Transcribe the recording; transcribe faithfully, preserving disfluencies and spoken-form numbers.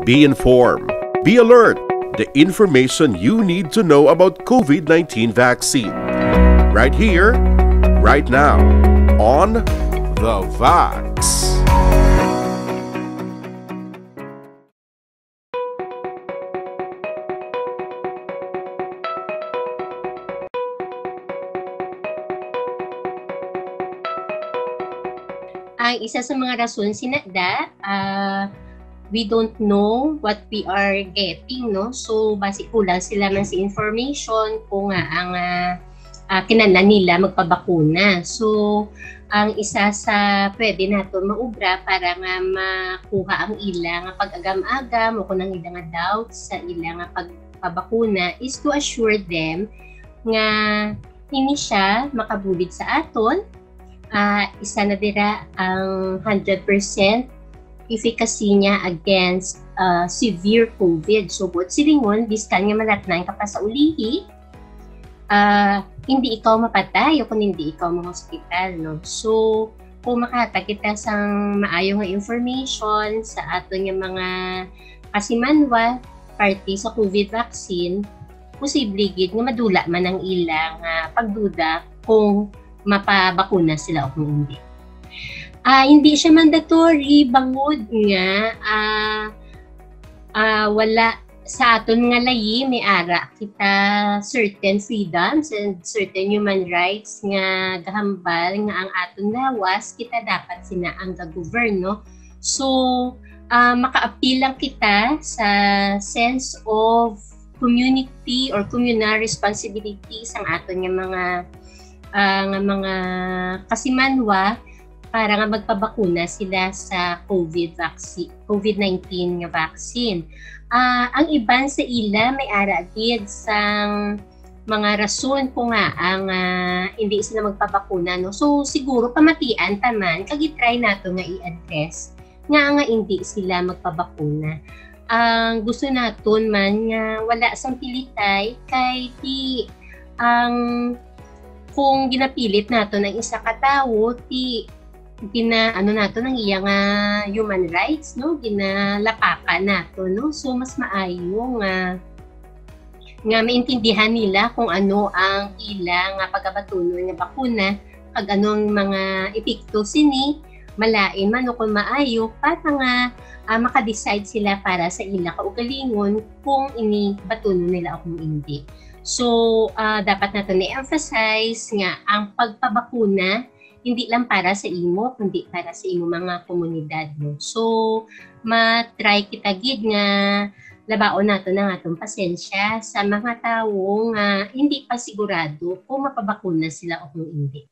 Be informed. Be alert. The information you need to know about COVID nineteen vaccine. Right here, right now, on The Vax. Ang isa sa mga rason sinada, ah, we don't know what we are getting, no? So, basi kulang sila man sa information kung nga ang, ah, ah, kinahanglan nila magpabakuna. So, ang isa sa pwede naton maubra para nga makuha ang ila nga pag-agam-agam o kung ang ila nga doubts sa ila nga pagpabakuna is to assure them nga hindi siya makabulig sa aton. Ah, isa na dira ang hundred percent efficacy niya against, ah, severe COVID. So, buot silingon, biskan nga malatnan ka pa sa ulihi, ah, hindi ikaw mapatay o kung hindi ikaw ma-hospital, no? So, kung makahatag kita sang maayo nga information sa aton nga mga kasimanwa parte sa COVID vaccine, posible gid nga madula man ang ila nga pagduda kung mapabakuna sila o kung hindi. Ah, hindi siya mandatory bangod nga, ah, ah, wala sa aton nga layi may ara kita certain freedoms and certain human rights nga gahambal nga ang aton lawas kita dapat sina ang gagoverno. So, ah, makaapil lang kita sa sense of community or communal responsibility sang aton nga mga, ah, nga mga kasimanwa para nga magpabakuna sila sa COVID vaccine, COVID nineteen nga vaccine. Ah, ang iban sa ila may ara gid sang mga rason kung nga ang, ah, hindi sila magpabakuna, no? So, siguro pamatian ta man, kag i-try nato nga i-address nga nga hindi sila magpabakuna. Ang gusto naton man nga wala sang pilitay kay ti ang kung ginapilit naton ang isa ka tawo, ti gina ano naton ang iya nga human rights, no? Ginalapakan naton, no? So mas maayo nga nga maintindihan nila kung ano ang ila nga pagabatunon nga bakuna kag ano ang mga epekto sini, malain man o kung maayo, para nga, ah, maka-decide sila para sa ila kaugalingon kung ini batunon nila o kung hindi. So, ah, dapat nato ni-emphasize nga ang pagpabakuna hindi lang para sa imo, kundi para sa imo mga komunidad, no? So, ma-try kita gid nga labaon nato ang atong pasensya sa mga tawo nga hindi pa sigurado kung mapabakuna sila o kung hindi.